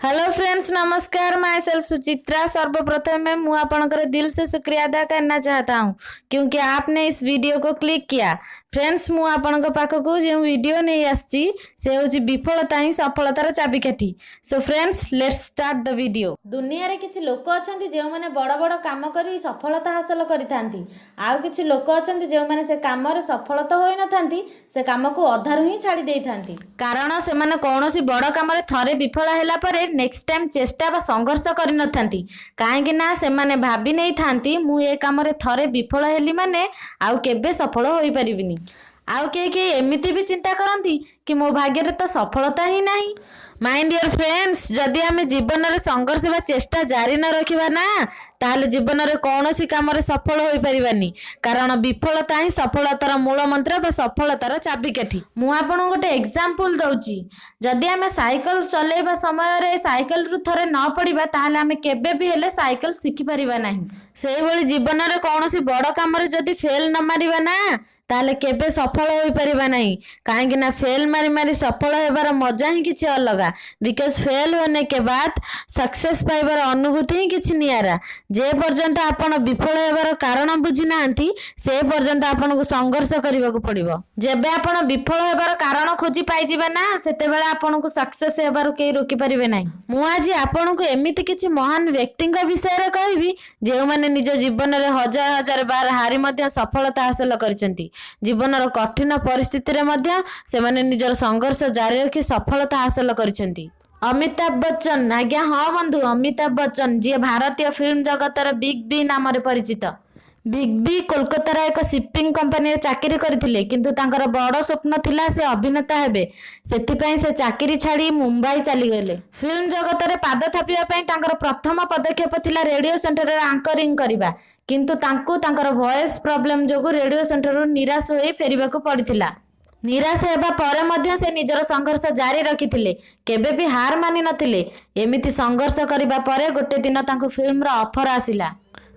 Hello friends, नमस्कार। My self Suchitra. सर्वप्रथम ମୁଁ ଆପଣଙ୍କର दिल से शुक्रिया अदा करना चाहता हूँ, क्योंकि आपने इस वीडियो को क्लिक किया। फ्रेंड्स, ମୁଁ ଆପଣଙ୍କ ପାଖକୁ ଯେଉଁ ଭିଡ଼ିଓ ନେଇ ଆସିଛି, ସେ ହେଉଛି ବିଫଳତା ହିଁ ସଫଳତାର ଚାବିକାଠି। So friends, let's start the video. ଦୁନିଆରେ କିଛି ଲୋକ ଅଛନ୍ତି, ଯେଉଁମାନେ ବଡ଼ ବଡ଼ କାମ କରି ସଫଳତା ହାସଲ କରିଥାନ୍ତି। ଆଉ କିଛି ଲୋକ ଅଛନ୍ତି, ଯେଉଁମାନେ ସେ କାମରେ ସଫଳ ତ ହୋଇନଥାନ୍ତି, ସେ କାମକୁ ଅଧାରୁ ହିଁ ଛାଡ଼ି ଦେଇଥାନ୍ତି। କାରଣ ସେମାନେ କୌଣସି ବଡ଼ କାମରେ ଥରେ ବିଫଳ ହେଲା ପରେ ନେକ୍ସଟ ଟାଇମ୍ ଚେଷ୍ଟା ବା ସଂଘର୍ଷ କରିନଥାନ୍ତି। କାହିଁକି ନା ସେମାନେ ଭାବି ନେଇଥାନ୍ତି, ମୁଁ ଏ କାମରେ ଥରେ ବିଫଳ ହେଲି ମାନେ ଆଉ କେବେ ସଫଳ ହୋଇପାରିବିନି। ଆଉ କେହି କେହି ଏମିତି ବି ଚିନ୍ତା କରନ୍ତି କି ମୋ ଭାଗ୍ୟରେ ତ ସଫଳତା ହିଁ ନାହିଁ। ମାଇ ଡିଅର ଫ୍ରେଣ୍ଡସ୍, ଯଦି ଆମେ ଜୀବନରେ ସଂଘର୍ଷ ବା ଚେଷ୍ଟା ଜାରି ନ ରଖିବା ନା, ତାହେଲେ ଜୀବନରେ କୌଣସି କାମରେ ସଫଳ ହୋଇପାରିବାନି। କାରଣ ବିଫଳତା ହିଁ ସଫଳତାର ମୂଳ ମନ୍ତ୍ର ବା ସଫଳତାର ଚାବିକାଠି। ମୁଁ ଆପଣଙ୍କୁ ଗୋଟେ ଏକ୍ଜାମ୍ପଲ ଦଉଛି। ଯଦି ଆମେ ସାଇକେଲ ଚଲେଇବା ସମୟରେ ସାଇକେଲରୁ ଥରେ ନ ପଡ଼ିବା, ତାହେଲେ ଆମେ କେବେ ବି ହେଲେ ସାଇକେଲ ଶିଖିପାରିବା ନାହିଁ। ସେଇଭଳି ଜୀବନରେ କୌଣସି ବଡ଼ କାମରେ ଯଦି ଫେଲ୍ ନ ମାରିବା ନା, ତାହେଲେ କେବେ ସଫଳ ହୋଇପାରିବା ନାହିଁ। କାହିଁକି ନା ଫେଲ୍ ମାରି ମାରି ସଫଳ ହେବାର ମଜା ହିଁ କିଛି ଅଲଗା। Because fail होने के बाद ସକ୍ସେସ୍ ପାଇବାର ଅନୁଭୂତି ହିଁ କିଛି ନିଆରା। ଯେ ପର୍ଯ୍ୟନ୍ତ ଆପଣ ବିଫଳ ହେବାର କାରଣ ବୁଝି ନାହାନ୍ତି, ସେ ପର୍ଯ୍ୟନ୍ତ ଆପଣଙ୍କୁ ସଂଘର୍ଷ କରିବାକୁ ପଡ଼ିବ। ଯେବେ ଆପଣ ବିଫଳ ହେବାର କାରଣ ଖୋଜି ପାଇଯିବେ ନା, ସେତେବେଳେ ଆପଣଙ୍କୁ ସକ୍ସେସ୍ ହେବାରୁ କେହି ରୋକିପାରିବେ ନାହିଁ। ମୁଁ ଆଜି ଆପଣଙ୍କୁ ଏମିତି କିଛି ମହାନ ବ୍ୟକ୍ତିଙ୍କ ବିଷୟରେ କହିବି, ଯେଉଁମାନେ ନିଜ ଜୀବନରେ ହଜାର ହଜାର ବାର ହାରି ମଧ୍ୟ ସଫଳତା ହାସଲ କରିଛନ୍ତି। ଜୀବନର କଠିନ ପରିସ୍ଥିତିରେ ମଧ୍ୟ ସେମାନେ ନିଜର ସଂଘର୍ଷ ଜାରି ରଖି ସଫଳତା ହାସଲ କରିଛନ୍ତି। ଅମିତାଭ ବଚ୍ଚନ। ଆଜ୍ଞା ହଁ ବନ୍ଧୁ, ଅମିତାଭ ବଚ୍ଚନ, ଯିଏ ଭାରତୀୟ ଫିଲ୍ମ ଜଗତର ବିଗ୍ ବି ନାମରେ ପରିଚିତ। ବିଗ୍ ବି କୋଲକାତାର ଏକ ସିପିଂ କମ୍ପାନୀରେ ଚାକିରି କରିଥିଲେ। କିନ୍ତୁ ତାଙ୍କର ବଡ଼ ସ୍ୱପ୍ନ ଥିଲା, ସେ ଅଭିନେତା ହେବେ। ସେଥିପାଇଁ ସେ ଚାକିରି ଛାଡ଼ି ମୁମ୍ବାଇ ଚାଲିଗଲେ। ଫିଲ୍ମ ଜଗତରେ ପାଦ ଥାପିବା ପାଇଁ ତାଙ୍କର ପ୍ରଥମ ପଦକ୍ଷେପ ଥିଲା ରେଡିଓ ସେଣ୍ଟରରେ ଆଙ୍କରିଂ କରିବା। କିନ୍ତୁ ତାଙ୍କୁ ତାଙ୍କର ଭଏସ ପ୍ରୋବ୍ଲେମ ଯୋଗୁଁ ରେଡିଓ ସେଣ୍ଟରରୁ ନିରାଶ ହୋଇ ଫେରିବାକୁ ପଡ଼ିଥିଲା। ନିରାଶ ହେବା ପରେ ମଧ୍ୟ ସେ ନିଜର ସଂଘର୍ଷ ଜାରି ରଖିଥିଲେ। କେବେ ବି ହାର ମାନି ନଥିଲେ। ଏମିତି ସଂଘର୍ଷ କରିବା ପରେ ଗୋଟେ ଦିନ ତାଙ୍କୁ ଫିଲ୍ମର ଅଫର ଆସିଲା।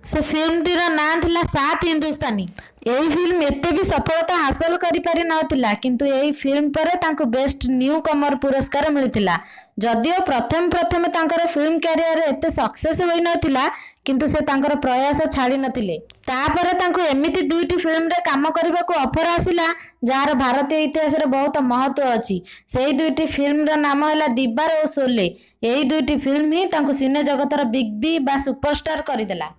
ସେ ଫିଲ୍ମଟିର ନାଁ ଥିଲା ସାତ ହିନ୍ଦୁସ୍ତାନୀ। ଏହି ଫିଲ୍ମ ଏତେ ବି ସଫଳତା ହାସଲ କରିପାରି ନଥିଲା, କିନ୍ତୁ ଏହି ଫିଲ୍ମ ପରେ ତାଙ୍କୁ ବେଷ୍ଟ ନ୍ୟୁ କମର ପୁରସ୍କାର ମିଳିଥିଲା। ଯଦିଓ ପ୍ରଥମେ ପ୍ରଥମେ ତାଙ୍କର ଫିଲ୍ମ କ୍ୟାରିୟର ଏତେ ସକ୍ସେସ୍ ହୋଇନଥିଲା, କିନ୍ତୁ ସେ ତାଙ୍କର ପ୍ରୟାସ ଛାଡ଼ି ନଥିଲେ। ତାପରେ ତାଙ୍କୁ ଏମିତି ଦୁଇଟି ଫିଲ୍ମରେ କାମ କରିବାକୁ ଅଫର ଆସିଲା, ଯାହାର ଭାରତୀୟ ଇତିହାସରେ ବହୁତ ମହତ୍ଵ ଅଛି। ସେଇ ଦୁଇଟି ଫିଲ୍ମର ନାମ ହେଲା ଦିବାର ଓ ସୋଲେ। ଏହି ଦୁଇଟି ଫିଲ୍ମ ହିଁ ତାଙ୍କୁ ସିନେ ଜଗତର ବିଗ୍ ବି ବା ସୁପରଷ୍ଟାର କରିଦେଲା।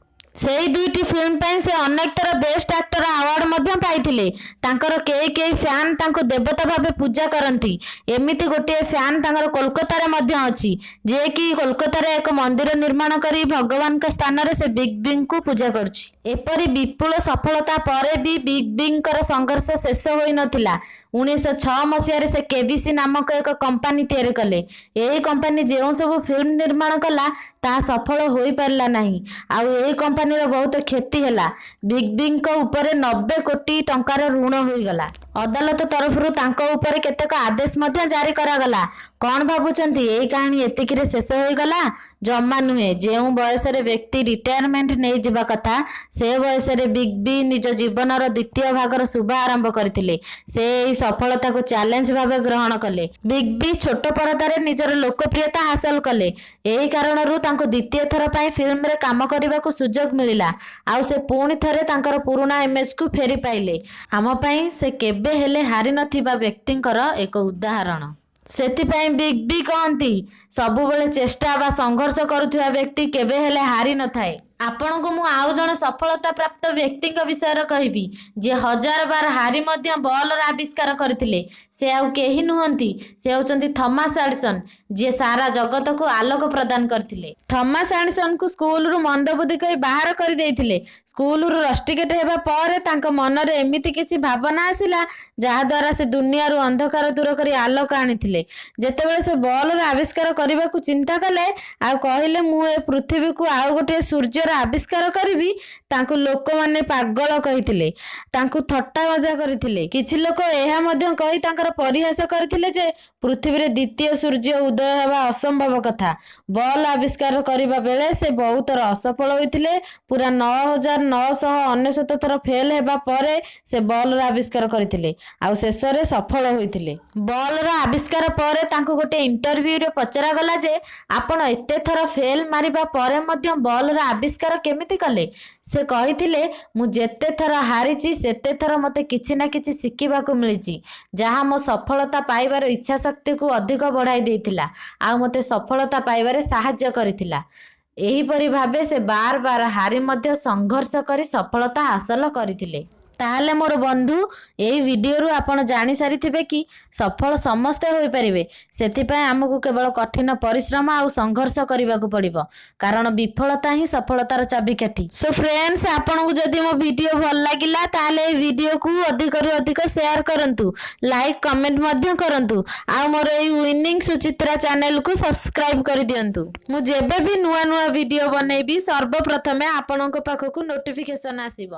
ସେଇ ଦୁଇଟି ଫିଲ୍ମ ପାଇଁ ସେ ଅନେକ ଥର ବେଷ୍ଟ ଆକ୍ଟର ଆୱାର୍ଡ ମଧ୍ୟ ପାଇଥିଲେ। ତାଙ୍କର କେହି କେହି ଫ୍ୟାନ୍ ତାଙ୍କୁ ଦେବତା ଭାବେ ପୂଜା କରନ୍ତି। ଏମିତି ଗୋଟିଏ ଫ୍ୟାନ୍ ତାଙ୍କର କୋଲକାତାରେ ମଧ୍ୟ ଅଛି, ଯିଏକି କୋଲକାତାରେ ଏକ ମନ୍ଦିର ନିର୍ମାଣ କରି ଭଗବାନଙ୍କ ସ୍ଥାନରେ ସେ ବିଗ୍ ବିଙ୍କୁ ପୂଜା କରୁଛି। ଏପରି ବିପୁଳ ସଫଳତା ପରେ ବି ବିଗ୍ ବିଙ୍କର ସଂଘର୍ଷ ଶେଷ ହୋଇନଥିଲା। 1906 ମସିହାରେ ସେ କେବିସି ନାମକ ଏକ କମ୍ପାନୀ ତିଆରି କଲେ। ଏହି କମ୍ପାନୀ ଯେଉଁ ସବୁ ଫିଲ୍ମ ନିର୍ମାଣ କଲା, ତାହା ସଫଳ ହୋଇପାରିଲା ନାହିଁ। ଆଉ ଏହି କମ୍ପାନୀର ବହୁତ କ୍ଷତି ହେଲା। ବିଗ୍ ବିଙ୍କ ଉପରେ 90 କୋଟି ଟଙ୍କାର ଋଣ ହୋଇଗଲା। ଅଦାଲତ ତରଫରୁ ତାଙ୍କ ଉପରେ କେତେକ ଆଦେଶ ମଧ୍ୟ ଜାରି କରାଗଲା। କଣ ଭାବୁଛନ୍ତି, ଏହି କାହାଣୀ ଏତିକିରେ ଶେଷ ହୋଇଗଲା? ଜମା ନୁହେଁ। ଯେଉଁ ବୟସରେ ବ୍ୟକ୍ତି ରିଟାୟାରମେଣ୍ଟ ନେଇଯିବା କଥା, ସେ ବୟସରେ ବିଗ୍ ବି ନିଜ ଜୀବନର ଦ୍ୱିତୀୟ ଭାଗର ଶୁଭ ଆରମ୍ଭ କରିଥିଲେ। ସେ ଏହି ସଫଳତାକୁ ଚ୍ୟାଲେଞ୍ଜ ଭାବେ ଗ୍ରହଣ କଲେ। ବିଗ୍ ବି ଛୋଟ ପରଦାରେ ନିଜର ଲୋକପ୍ରିୟତା ହାସଲ କଲେ। ଏହି କାରଣରୁ ତାଙ୍କୁ ଦ୍ୱିତୀୟ ଥର ପାଇଁ ଫିଲ୍ମରେ କାମ କରିବାକୁ ସୁଯୋଗ ମିଳିଲା। ଆଉ ସେ ପୁଣି ଥରେ ତାଙ୍କର ପୁରୁଣା ଇମେଜକୁ ଫେରି ପାଇଲେ। ଆମ ପାଇଁ ସେ କେବେ ହେଲେ ହାରି ନଥିବା ବ୍ୟକ୍ତିଙ୍କର ଏକ ଉଦାହରଣ। ସେଥିପାଇଁ ବିଗ୍ ବି କହନ୍ତି, ସବୁବେଳେ ଚେଷ୍ଟା ବା ସଂଘର୍ଷ କରୁଥିବା ବ୍ୟକ୍ତି କେବେ ହେଲେ ହାରି ନଥାଏ। ଆପଣଙ୍କୁ ମୁଁ ଆଉ ଜଣେ ସଫଳତା ପ୍ରାପ୍ତ ବ୍ୟକ୍ତିଙ୍କ ବିଷୟରେ କହିବି, ଯିଏ ହଜାର ବାର ହାରି ମଧ୍ୟ ବଲର ଆବିଷ୍କାର କରିଥିଲେ। ସେ ଆଉ କେହି ନୁହନ୍ତି, ସେ ହେଉଛନ୍ତି ଥମାସ ଆଡିସନ, ଯିଏ ସାରା ଜଗତକୁ ଆଲୋକ ପ୍ରଦାନ କରିଥିଲେ। ଥମାସ ଆଡିସନକୁ ସ୍କୁଲରୁ ମନ୍ଦବୁଦ୍ଧି କହି ବାହାର କରିଦେଇଥିଲେ। ସ୍କୁଲରୁ ରଷ୍ଟିକେଟ ହେବା ପରେ ତାଙ୍କ ମନରେ ଏମିତି କିଛି ଭାବନା ଆସିଲା, ଯାହାଦ୍ୱାରା ସେ ଦୁନିଆରୁ ଅନ୍ଧକାର ଦୂର କରି ଆଲୋକ ଆଣିଥିଲେ। ଯେତେବେଳେ ସେ ବଲର ଆବିଷ୍କାର କରିବାକୁ ଚିନ୍ତା କଲେ ଆଉ କହିଲେ, ମୁଁ ଏ ପୃଥିବୀକୁ ଆଉ ଗୋଟିଏ ସୂର୍ଯ୍ୟର ଆବିଷ୍କାର କରିବି, ତାଙ୍କୁ ଲୋକମାନେ ପାଗଳ କହିଥିଲେ, ତାଙ୍କୁ ଥଟ୍ଟା ମଜା କରିଥିଲେ। କିଛି ଲୋକ ଏହା ମଧ୍ୟ କହି ତାଙ୍କର ପରିହାସ କରିଥିଲେ ଯେ ପୃଥିବୀରେ ଦ୍ୱିତୀୟ ସୂର୍ଯ୍ୟ ଉଦୟ ହେବା ଅସମ୍ଭବ କଥା। ବଲ୍ ଆବିଷ୍କାର କରିବା ବେଳେ ସେ ବହୁତ ଥର ଅସଫଳ ହୋଇଥିଲେ। ପୁରା 9999 ଥର ଫେଲ୍ ହେବା ପରେ ସେ ବଲ୍ର ଆବିଷ୍କାର କରିଥିଲେ ଆଉ ଶେଷରେ ସଫଳ ହୋଇଥିଲେ। ବଲ୍ର ଆବିଷ୍କାର ପରେ ତାଙ୍କୁ ଗୋଟେ ଇଣ୍ଟରଭ୍ୟୁରେ ପଚରାଗଲା ଯେ ଆପଣ ଏତେ ଥର ଫେଲ୍ ମାରିବା ପରେ ମଧ୍ୟ ବଲ୍ର ଆବିଷ୍କାର କେମିତି କଲେ? ସେ କହିଥିଲେ, ମୁଁ ଯେତେ ଥର ହାରିଛି ସେତେ ଥର ମୋତେ କିଛି ନା କିଛି ଶିଖିବାକୁ ମିଳିଛି, ଯାହା ମୋ ସଫଳତା ପାଇବାର ଇଚ୍ଛା ଶକ୍ତିକୁ ଅଧିକ ବଢ଼ାଇ ଦେଇଥିଲା ଆଉ ମୋତେ ସଫଳତା ପାଇବାରେ ସାହାଯ୍ୟ କରିଥିଲା। ଏହିପରି ଭାବେ ସେ ବାର ବାର ହାରି ମଧ୍ୟ ସଂଘର୍ଷ କରି ସଫଳତା ହାସଲ କରିଥିଲେ। ତାହେଲେ ମୋର ବନ୍ଧୁ, ଏହି ଭିଡ଼ିଓରୁ ଆପଣ ଜାଣିସାରିଥିବେ କି ସଫଳ ସମସ୍ତେ ହୋଇପାରିବେ। ସେଥିପାଇଁ ଆମକୁ କେବଳ କଠିନ ପରିଶ୍ରମ ଆଉ ସଂଘର୍ଷ କରିବାକୁ ପଡ଼ିବ, କାରଣ ବିଫଳତା ହିଁ ସଫଳତାର ଚାବିକାଠି। ସୋ ଫ୍ରେଣ୍ଡସ୍, ଆପଣଙ୍କୁ ଯଦି ମୋ ଭିଡ଼ିଓ ଭଲ ଲାଗିଲା, ତାହେଲେ ଏହି ଭିଡ଼ିଓକୁ ଅଧିକରୁ ଅଧିକ ସେୟାର କରନ୍ତୁ, ଲାଇକ୍ କମେଣ୍ଟ ମଧ୍ୟ କରନ୍ତୁ ଆଉ ମୋର ଏଇ ୱିନିଂ ସୁଚିତ୍ରା ଚ୍ୟାନେଲକୁ ସବସ୍କ୍ରାଇବ୍ କରିଦିଅନ୍ତୁ। ମୁଁ ଯେବେ ବି ନୂଆ ନୂଆ ଭିଡ଼ିଓ ବନେଇବି, ସର୍ବପ୍ରଥମେ ଆପଣଙ୍କ ପାଖକୁ ନୋଟିଫିକେସନ୍ ଆସିବ।